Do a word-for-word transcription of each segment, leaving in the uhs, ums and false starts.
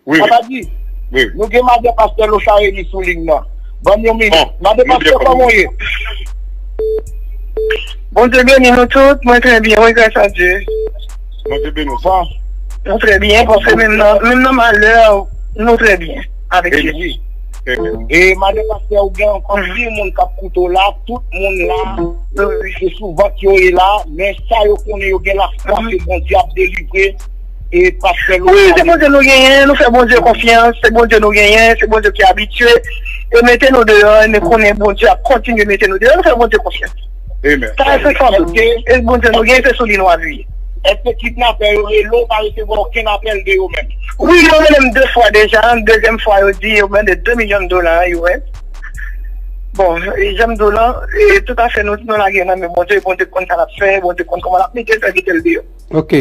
Wi. Papa di, wi, nou gen madan pastè Lochard Elie sou liy nan. Ban m yon minit. Bon, madan pastè, kòman w ye? Bondye beni nou tout. Mwen trè byen, wi, gras a Dye. Bondye beni w. Sa? Nou trè byen, paske menm nan, menm nan malè, nou trè byen avèk Jezi. Amen. E madan pastè, ou gen ankò anpil moun k ap koute w la, tout moun la, se sou vant yo ye la, men sa yo konnen, yo gen lafwa ke Bondye ap delivre. E pastè Lochard. Wi, se Bondye nou genyen, nou fè Bondye konfyans, se Bondye nou genyen, se Bondye ki abitye e mete nou deyò, e nou konnen Bondye ap kontinye mete nou deyò, nou fè Bondye konfyans. Amen. Sa se san dout. E Bondye nou genyen, se sou li nou apiye. Èske kidnapè yo rele w, pa resevwa okenn apèl de yo menm? Wi, yo rele m de fwa deja, dezyèm fwa yo di yo mande de milyon dola U S. Bon, e jan m di w lan, e tout afè nou, nou lage nan men Bondye, Bondye konn sa l ap fè, Bondye konn kòman l ap mete sèvitè l deyò. Ok.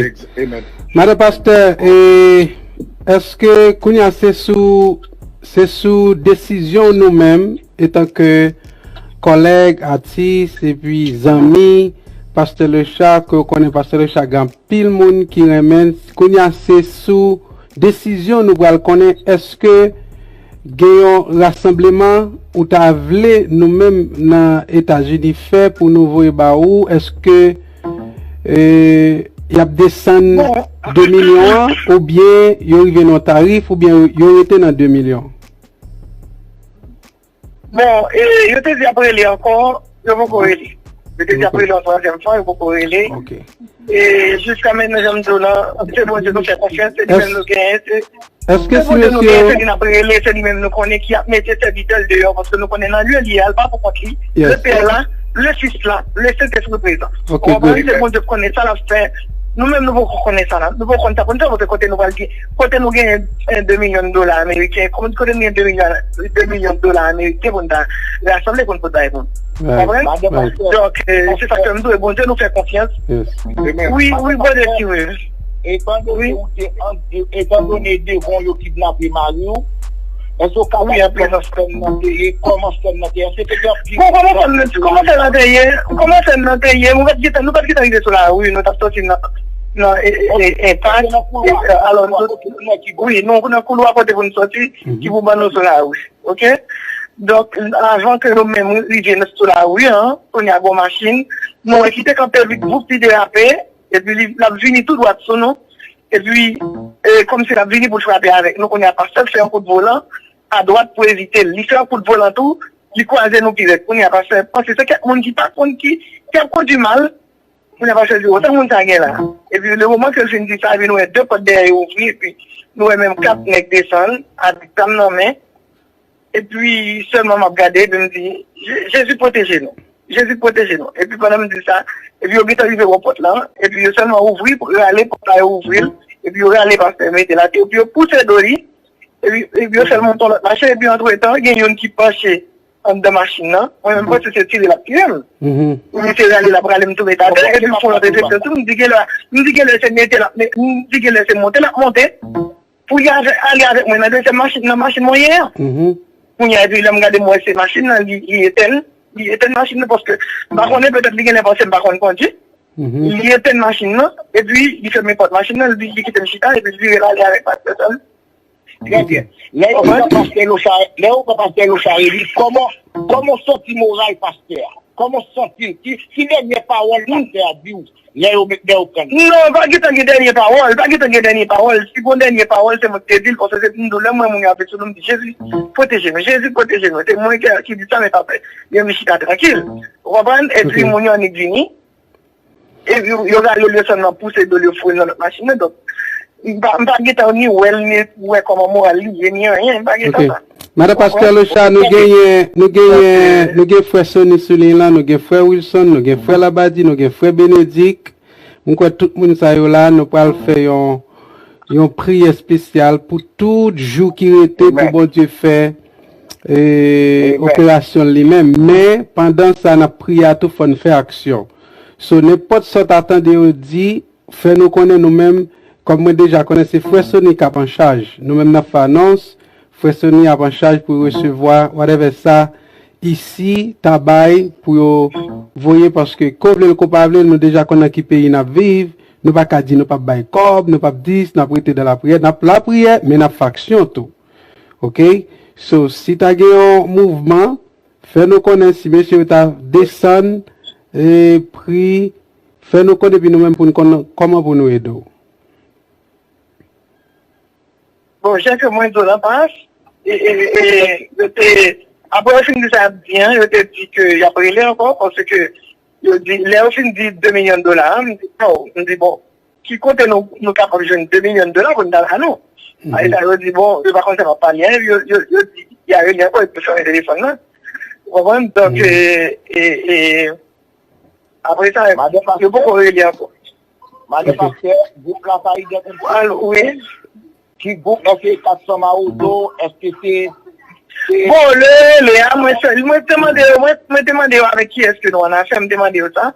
Madan pastè, e èske kounye a se sou, se sou desizyon nou menm, etanke kòlèg, atis, epi zanmi, pastè Lochard, ke w konnen pastè Lochard gen anpil moun ki renmen l, kounye a se sou desizyon nou pral konnen èske gen yon rasanbleman ou ta vle nou menm nan Etazini fè pou nou voye ba ou, èske e, y ap desann de milyon an, oubyen yo rive nan tarif, oubyen yo rete nan de milyon? Bon, e, yo te di y ap rele ankò, yo poko rele. Yo te di y ap rele yon twazyèm fwa, yo poko rele. E jiska mentnan, jan m di w lan, se Bondye nou fè konfyans, se li menm nou genyen, se Èske si mesye yo... Se li n ap rele, se li menm nou konnen ki ap mete sèvitè l deyò, paske nou konnen nan lye li a, l pa pou kont li. Le Pè la, le Fis la, le Sentespri prezan. Ou konprann? Se Bondye k konnen sa l ap fè. Nou menm, nou poko konnen sa la. Nou poko konn sa pou n fè, paske kote nou pral gen, kote nou genyen de milyon dola ameriken, kote nou gen de milyon, de milyon dola ameriken pou n ta rasanble, pou n pot bay moun. Ou konprann? Donk, se sa k fè m di w, Bondye nou fè konfyans. Wi, wi, Bondye ki wi. Etan done ou te an, etan done devan yo kidnape mari w, èske w ka di kòman sèn nan te ye, kòman sèn nan te ye, èske te gen anpil... Bon, kòman sèn nan, kòman sèn nan te ye, kòman sèn nan te ye, nou pa t gentan, nou pa t gentan rive sou lari, nou t ap sòti nan, nan, e, e, e, enpak. Alò, nou, wi, nou nan koulwa kote pou nou sòti, ki pou ban nou sou lari, oke? Donk, avan ke nou menm rive sou lari an, kounye a gon machin, nou wè ki te kanpe vit, voup, li derape, epi li, l ap vini tou dwat sou nou. Epi, e, kòmsi l ap vini pou l frape avèk nou, kounye a pastè fè yon kout volan adwat pou evite l. Li fè yon kout volan tou, li kwaze nou pi rèd. Kounye a pastè panse se kèk moun ki pa konn ki, ki ap kondui mal. Kounye a pastè di, "O, sa moun sa gen la?" Epi, le moman ke l fin di sa, epi nou wè de pòt dèyè yo ouvri, epi nou wè menm kat nèg desann, avèk zam nan men. Epi sèlman m ap gade, epi m di, "Je-, Jezi pwoteje nou. Jezi pwoteje nou." Epi pandan m di sa, epi yo gentan rive bò pòt lan, epi yo sèlman ouvri, rale pòt la, yo ouvri l, epi yo rale pastè mete l atè, epi yo pouse do li, epi, epi yo fè l monte yon lòt machin, epi antretan, gen youn ki panche anndan machin nan. Mwen menm, m panse se tire l ap tire m. Epi se rale l ap rale m tou mete atè, epi m fè yon lòt refleksyon tou, m di, "Genlè, m di, genlè se mete l ap me-, m di, genlè se monte l ap monte." Pou li avè-, ale avèk mwen nan dezyèm machin, nan machin mwen ye a. Kounye a, epi lè m gade, m wè se machin nan, li, li etèn, li etèn machin nan, paske m pa konnen, petèt li genlè panse m pa konn kondui. Li etèn machin nan, epi li fèmen pòt machin nan, li, li kite m chita, epi li vire l ale avèk pastè sa. Trè byen. Lè yo pran pastè Lochard, lè yo pran pastè Lochard Elie, kòman, kòman w santi moral pastè a? Kòman w santi l? Ki, ki dènye pawòl pastè a di w? Lè yo met, lè yo pran li. Non, pa gentan gen dènye pawòl, pa gentan gen dènye pawòl. Si gon dènye pawòl, se mwen ki te di l, paske se pou m di w, lè m wè moun yo ap vin sou nou, m di, "Jezi, pwoteje nou, Jezi, pwoteje nou." Se mwen ki, ki di sa, men pa fè. Yo vin chita trankil. Ou konprann? Epi moun yo annik vini. Epi yo rale l, yo sèlman pouse do l, yo foure l nan lòt machin nan. Donk, m pa, m pa gentan ni wè l, ni wè kòman moral li ye, ni anyen. M pa gentan sa. Madan pastè Lochard, nou genyen, nou genyen, nou gen frè Sony sou liy lan, nou gen frè Wilson, nou gen frè Labadi, nou gen frè Benedik. M kwè tout moun sa yo la, nou pral fè yon, yon priyè espesyal pou tout jou ki rete pou Bondye fè, e, operasyon li menm. Men, pandan sa, n ap priye a tou, fò n fè aksyon. So, nenpòt sa w ta tande yo di, fè nou konnen nou menm, kòm mwen deja konnen se frè Sony k ap an chaj. Nou menm n ap fè anons, frè Sony ap an chaj pou resevwa whatever sa isi ta bay pou yo voye, paske ko vle l ko pa vle l, nou deja konn nan ki peyi n ap viv, Nou pa ka di nou p ap bay kòb, nou p ap dis, n ap rete nan lapriyè. N ap lapriyè, men n ap fè aksyon tou. Oke? So, si ta gen yon mouvman, fè nou konnen si mesye yo ta desann e, pri, fè nou konnen, epi nou menm pou n konn kòman pou nou ede w. Bon, jan ke mwen di w lan pas, e, e, e, yo te, apre yo fin di sa y ap di an, yo te di ke y ap rele ankò, paske yo di, lè yo fin di de milyon dola an, m di, oh, m di, bon, ki kote nou, nou kapab jwenn de milyon dola pou n ta la nou? Apre sa, yo di, bon, yo pa konn sa m ap pale an, yo, yo, yo di, y a rele ankò, epi yo fèmen telefòn nan. Ou konprann? Donk, e, e, e, apre sa, yo poko rele ankò. Madan Pastè, gwoup la pa idantifye. Wi. Ki gwoup? Èske kat san Mawozo? Èske se. Bon, lè yo rele a, mwen sèl, mwen te mande yo, mwen, mwen te mande yo avèk kiyès ke nou an afè, m te mande yo sa.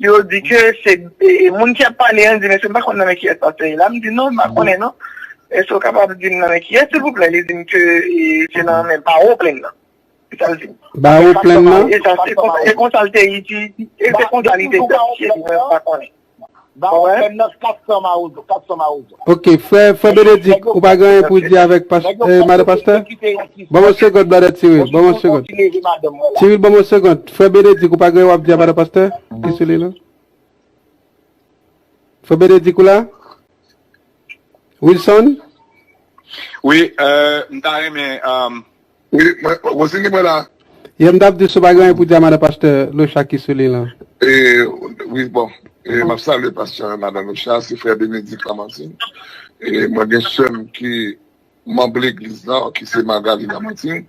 Yo di ke se e, moun ki ap pale an di, mesye, m pa konn nan men kiyès pastè ye la. M di, non, m pa konnen, non. Èske w kapab di m nan men kiyès, silvouplè? Li di m ke e, se nan men Bawo Plenn nan. Se sa l di m. Bawo Plenn nan? E sa, se konsa, e konsa l te iti, e se konsa li te identifye li, mwen pa konnen. Bawo Plenn nan, kat san Mawozo, kat san Mawozo. Ok, frè, frè Benedik, ou pa gen anyen pou di avèk pas, eh, madan pastè? Ban m yon segond, brother Cyril, ban m yon segond. Cyril, ban m yon segond. Frè Benedik, ou pa gen anyen w ap di a madan pastè? Ki sou li la? Frè Benedik ou la? Wilson? Wi, euh, m ta renmen. Euh... Wi, mwen, Rosini, mwen la. Yè m t ap di si w pa gen anyen pou di a madan pastè Locha ki sou li la. E, wi, bon. E, m ap salye pastè madan Locha, se frè Benedik Lamartine. E, mwen gen sè m ki manm legliz la, ki se Magali Lamartine.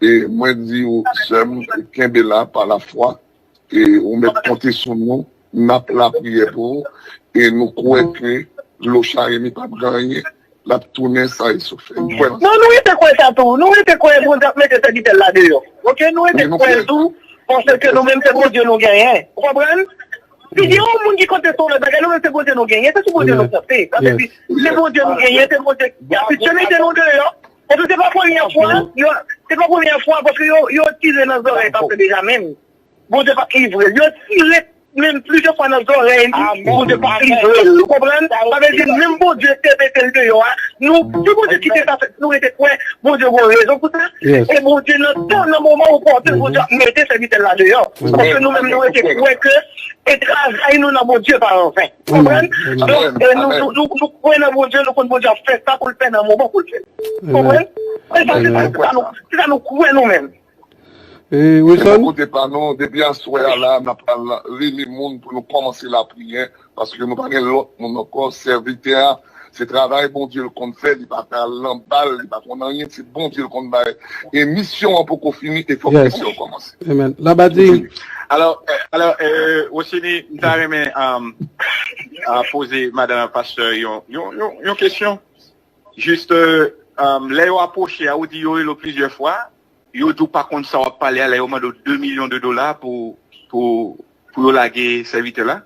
E, mwen di w, sè m, kenbe la pa lafwa. E ou mèt konte sou nou, n ap lapriyè pou ou, e nou kwè ke Locha Remy p ap gen anyen, l ap tounen sa e sou fè. Nou kwè nan sa. Non, nou rete kwè sa tou. Nou rete kwè Bondye ap mete sèvitè l la deyò. Oke, nou rete kwè l tou, paske nou menm se Bondye nou genyen. Ou konprann? Si gen yon moun ki konte sou lòt bagay, nou menm se Bondye nou genyen, se sou Bondye nou konte. Sa vle di, se Bondye nou genyen, se Bondye ki abitye mete nou deyò. Epi se pa premyè fwa, yo, se pa premyè fwa, paske yo, yo tire nan zòrèy pastè Benjamin. Bondye p ap livre l. Yo tire menm plizyè fwa nan zòrèy li, Bondye p ap livre l. Ou konprann? Sa vle di, menm Bondye te mete l deyò a, nou, si Bondye kite sa fèt, nou rete kwè, Bondye gen rezon pou sa. E Bondye nan tan, nan moman opòtin, Bondye ap mete sèvitè l la deyò. Paske nou menm, nou rete kwè ke e travay nou nan Bondye pa anven. Ou konprann? Donk, e nou, nou, nou, nou kwè nan Bondye, nou konn Bondye ap fè sa pou l fè nan moman pou l fè l. Ou konprann? E sa, se sa, se sa nou, se sa nou kwè nou menm. E, Wilson? Kote pa nou, depi aswè a la, n ap pral rele moun pou nou kòmanse lapriyè, paske nou pa gen lòt moun ankò. Sèvitè a, se travay Bondye l konn fè, li pa ka al nan bal, li pa konn anyen, se Bondye l konn bay. E misyon an poko fini, e fòk misyon an kòmanse. Amen. Labadi. Alò, alò, Rosini, m ta renmen poze madan pastè yon, yon, yon, yon kesyon. Jis, lè yo apwoche a, ou di yo rele w plizyè fwa, yo di w pa konn sa w ap pale a, lè yo mande w de milyon de dola pou, pou, pou yo lage sèvitè la.